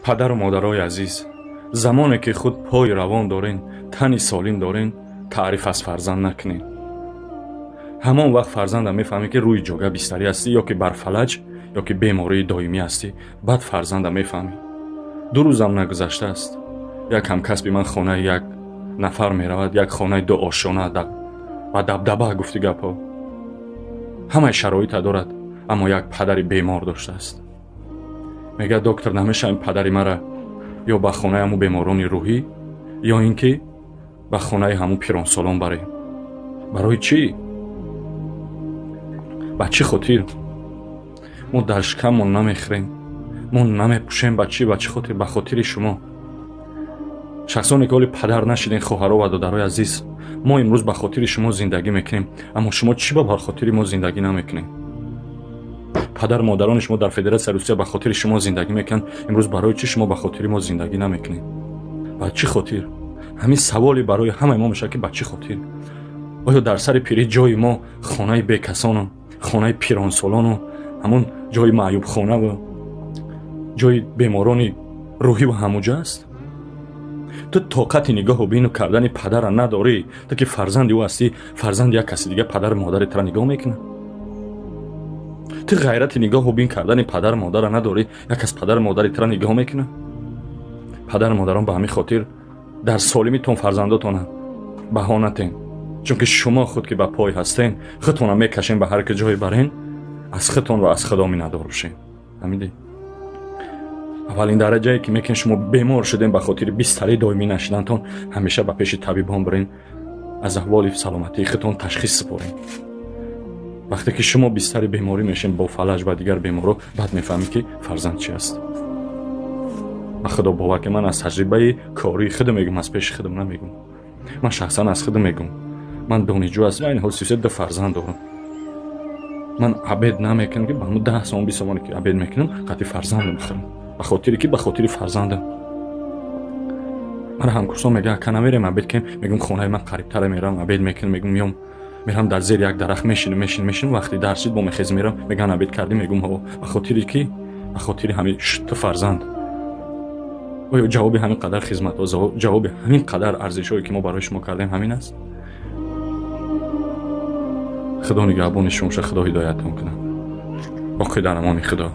Падару модарои азиз, замоне ки худ пои равон дорен, тани солим дорен, таъриф аз фарзанд накунед. Ҳамон вақт фарзанда мефаҳмӣ, ки рӯи ҷога бистарӣ ҳастӣ, ё ки бар фалаҷ, ё ки бемории доимӣ ҳастӣ. Баъд фарзанда мефаҳмӣ. 2 рӯзам нагузаштааст, як ҳамкасби ман хонаи як нафар меравад, як хонаи дуошона ба дабдаба, гуфти гапҳо, ҳамаи шароита дорад, аммо як падари бемор доштааст. Мегӯяд: доктор, намешавем падари мара ё ба хонаи ҳамун беморони рӯҳӣ, ё ин ки ба хонаи ҳамун пиронсолон барем. Барои чӣ? Ба чӣ хотир? Мо дар шикаммон намехӯрем, мо намепӯшем. Ба чӣ? Ба чӣ хотир? Ба хотири шумо. Шахсоне ки ҳоли падар нашиден, хоҳаро ва додарои азиз, мо имрӯз ба хотири шумо зиндагӣ мекунем, аммо шумо чӣ ба хотири мо зиндагӣ намекунем? Падару модарони шумо дар Федератсияи Русия ба хотири шумо зиндагӣ мекунанд. Имрӯз барои чӣ шумо ба хотири мо зиндагӣ намекунед? Ба чӣ хотир? Ҳамин саволе барои ҳамаи мо мешавад, ки ба чӣ хотир? Оё дар сари пирӣ ҷои мо хонаи бекасону хонаи пиронсолону ҳамун ҷои маъюбхонаву ҷои беморони рӯҳиву ҳамуҷа аст? Ту тоқати нигоҳу бину кардани падара надорӣ, ту ки фарзанди ӯ ҳастӣ, фарзанди як каси дига падару модари тура нигоҳ мекунад? Ту ғайрати нигоҳу бин кардани падару модара надорӣ, як кас падару модари тура нигоҳ мекунад? Падару модарон ба ҳамин хотир дар солимитон фарзандотона баҳонатен, чунки шумо худ ки ба пой ҳастен, худтона мекашен ба ҳар ки ҷое барен, аз худтон ва аз худо миннатдор бошен. Фаҳмидӣ? Аввалин дараҷае ки мекунед, шумо бемор шудем, ба хотири бистари доимӣ нашидантон ҳамеша ба пеши табибон бирен, аз аҳволи саломатии худтон ташхис супорем. Вақте ки шумо бистари беморӣ мешем бо фалаҷ ва дигар беморо, баъд мефаҳмед, ки фарзанд чи аст. Ба худо бовар ки ман аз таҷрибаи кории худам мегӯм, аз пеши худам намегӯм. Ман шахсан аз худам мегӯм. Ман донишҷӯ ҳастам, айни ҳол 32 фарзанд дорам. Ман обед намекунам, ки ба ҳамун 10 сомон, 20 сомоне ки обед мекунам, қатъи фарзандам бихӯрам. Ба хотире ки ба хотири фарзандам. Ман ҳамкурсон мегӯяд: ака, намерем обед кунем? Мегӯм: хонаи ман қарибтара, мерам обед мекунам. Мегӯм: меом, мерам дар зери як дарахт мешинам, мешинам, мешинам, вақти дарс шид, бо мехезам, мерам. Мегӯянд: обед кардӣ? Мегӯм: ҳо. Ба хотири ки? Ба хотири ҳамин ту фарзанд. Оё ҷавоби ҳамин қадар хизматҳо, ҷавоби ҳамин қадар арзишҳое ки мо барои шумо кардем ҳамин аст? Худо нигаҳбони шумо шад, Худо ҳидояттон кунад. Боқӣ дар амони Худо.